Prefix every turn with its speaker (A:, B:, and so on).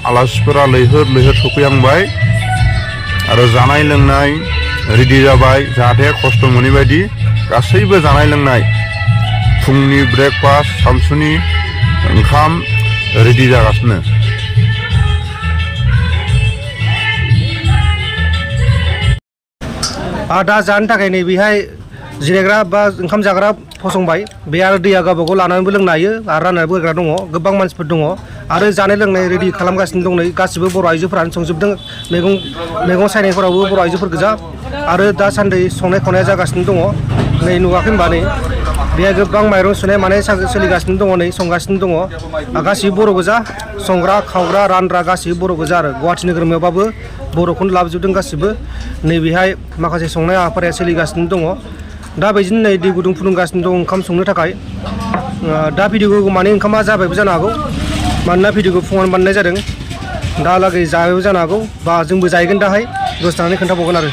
A: आलासिफोरा लैहोर लैहोर सफैहांबाय आरो जानाय लोंनाय रेडि जाबाय जाहाथे खस्थ' मोनै बायदि गासैबो जानाय लोंनाय फुंनि ब्रेकफास्ट सानसुनि ओंखाम रेडि जागासिनो
B: दा जानो थाखाय नै बेहाय जिरायग्रा बा ओंखाम जाग्रा फसंबाय बे आरो दैया गावबा गाव लानानैबो लोंनो हायो आरो राननानैबो होग्रा दङ गोबां मानसिफोर दङ आरो जानाय लोंनाय रेडि खालामगासिनो दं नै गासिबो बर' आइजोफोरानो संजोबदों मैगं सायनायफोरावबो बर' आइजोफोर गोजा आरो दासान्दि संनाय खावनाया जागासिनो दङ नै नुवाखै होनबा नै बेहाय गोबां माइरं सुनाय मानाय सोलिगासिनो दङ नै संगासिनो दङ गासिबो बर' गोजा संग्रा खावग्रा रानग्रा गासिबो बर' गोजा आरो गुवाहाटि नोगोरमायावबाबो बर'खौनो लाबोजोबदों गासिबो नैबेहाय माखासे संनाय हाबाफारिया सोलिगासिनो दङ दा बेदिनो नै दै गुदुं फुदुंगासिनो दं ओंखाम संनो थाखाय दा भिडिअखौ माने ओंखामा जाबायबो जानो हागौ मानोना भिडिअखौ फुङावनो बानायनाय जादों दालागै जाबायबो जानो हागौ बा जोंबो जाहैगोन दाहाय दसे थानानै खोन्थाबावगोन आरो